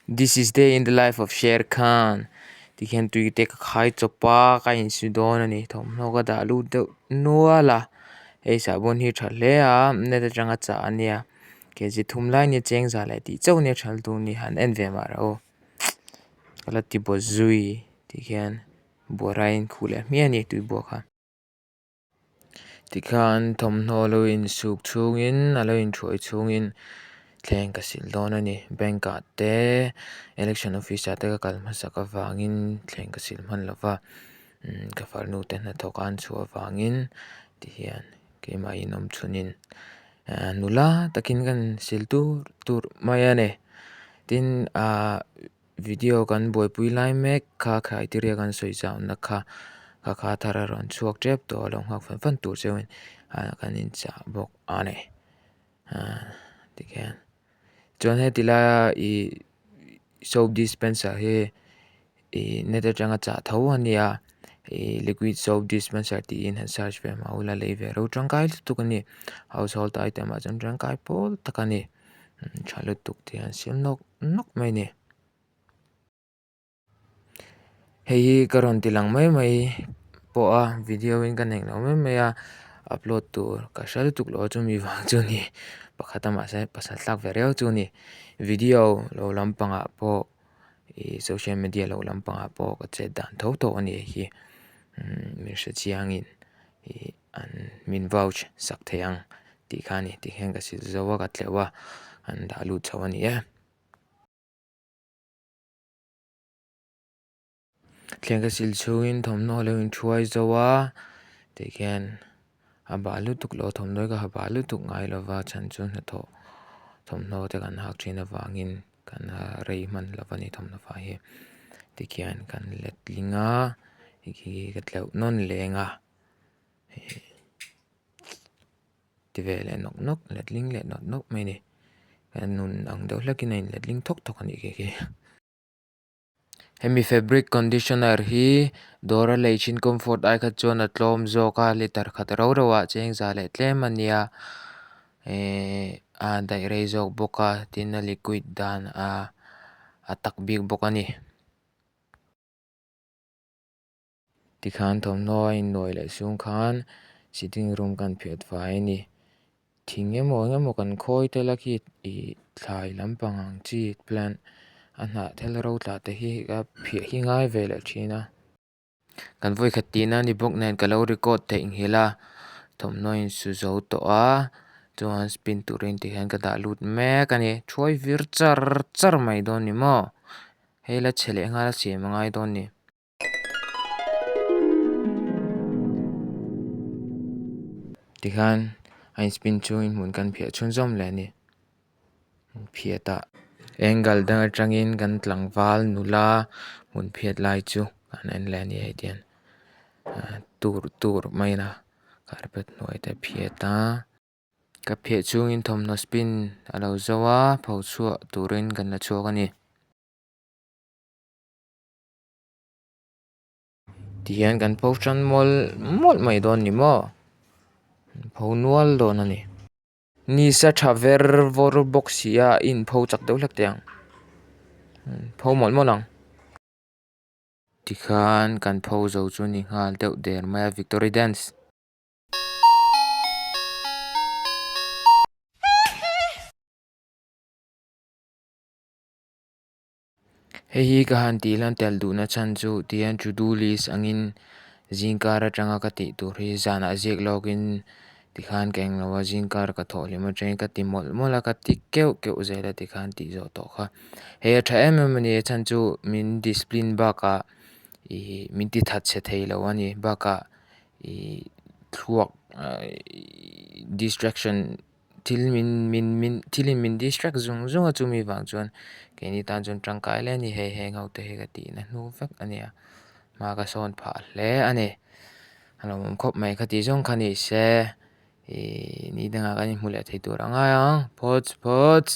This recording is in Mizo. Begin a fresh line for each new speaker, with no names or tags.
This is day in the life of Sher Khan ti hian tui te ka khai chawp a ka insu dawn a ni thawmhnaw ka dah lut deuh nual a hei sahbawn hi a tha hle a net atanga chah a nia kg thum lai nia cheng za leh tih chauh nia thal tur ni han en ve mah rawh u ka la ti baw zui ti hian buara a inkhuh leh hmiah a ni tui buak kha. Tikhan thawmhnaw lo insuk chhungin a lo inthuai chhungin thleng ka sil dawn a ni. Bank ah te election office ah te ka kal hmasak avangin thleng ka sil hman lo va ka farnu te hnathawk a an chhuah avangin tihian keimah in awm chhunin nula takin kan sil tur tur mai a ni. Tin ahh Video kan buaipui lai mek kha criteria kan sawi zauhna kha kha kha thar a rawn chhuak tep tawh a lo nghak fan fan tur cheu in kan inchah bawk a ni tikhian chuan heti laia ih soap dispenser hi ih net atanga chah tho a nia ih liquid soap dispenser tiin han search ve mah ula lei ve ro tangkai lutuk a ni household item ah chuan tangkai pawl tak a ni tha lutuk tih an siam nawk nawk mai a ni. Hei hi ka rawn ti lang mai mai pawh a video in ka nei lo mai mai a upload tur ka hre lutuk lo a chumi vang chu a ni pakhat a mahse pasal tlak ve riau chu a ni video lo lampangah pawh ih social media lo lampangah pawh ka chet dan tho tho a ni hei hi min hre chiangin ih an min vouch sak thei ang tih kha a ni tih hian ka sil zo a ka tleuh a an dah lut chho a ni e. Thleng ka sil chhungin thawmhnaw a lo inthuai zo a tikhian a bah lutuk lo thawmhnaw hi ka ha bah lutuk ngai lo va chhan chu hnathawh thawmhnaw te kan hak thin avangin kan ha rei hman lo a ni thawmhnaw fai hi tikhian kan letling a khi ka tleuh nawn leng a. Ti ve leh nawk nawk letling leh nawk nawk mai a ni a nun ang deuh hlekin a in letling thawk thawk a nih khi khi. Hemi fabric conditioner hi dawr a lei thin comfort ai kha chuan a tlawm zawk a liter khat ro ro ah cheng za leh tlem a nia ehh a daih rei zawk bawk a tin a liquid dan a tak bik bawk a ni. Tikhan thawmhnaw a innuai leh chhung khan sitting room kan phiat fai a ni. Thing emaw eng emaw kan khawi tel a khi ih thlai lampang ang chi plant a hnah thel ro tlah te hi a phiah hi ngai ve leh thin a. Kan vawikhat tihna a ni bawk nen ka lo record theihnghilh a thawmhnaw a insu zo tawh a chuan spin turin tikhian ka dah lut mek a ni. Thuai vir char char mai dawn ni maw? Hei la chhe leh nghal a siam a ngai dawn ni. Tikhian a in spin chungin hmun kan phiah chhunzawm leh a ni phiat ah angle dang atangin kan tlangval nula hmun phiat lai chu an en leh a ni hei tihian tur tur mai a carpet hnuai te a phiat a. Ka phiah chungin thawmhnaw spin a lo zo a pho chhuah turin kan la chhuak a ni. Tihian kan pho tan mawlh mawlh mai dawn ni maw pho nual dawn a ni. Nisa tha ver vawr bawk si a a inpho chak deuh hlek teh ang pho mawlh mawlh ang. Tikhan kan pho zo chu ni nghal deuh der mai a victory dance. Hei hi ka han tih hlan tel duhna chhan chu tihian to do list angin zingkar atanga ka tih tur hi zanah ziak lawkin tikhan ka englo a zingkar ka thawh hlim atangin ka ti mawlh mawlh a ka ti keuh keuh zel a tikhan tih zawh tawh kha hei a tha em em a ni a chhan chu min discipline bakah ih min ti that chhe thei lo a ni bakah ih thluak distraction. Thil min min min thil in min distract zung zung a chumi vang chuan keini tan chuan tangkai hle a ni hei heng ho te hi ka tihna hnu vek a nia hma ka sawn phah hle a ni a lawmawm khawp mai kha tih zawng kha ni se ih ni dangah kan inhmu leh thei tur a ngai ang phawts phawts.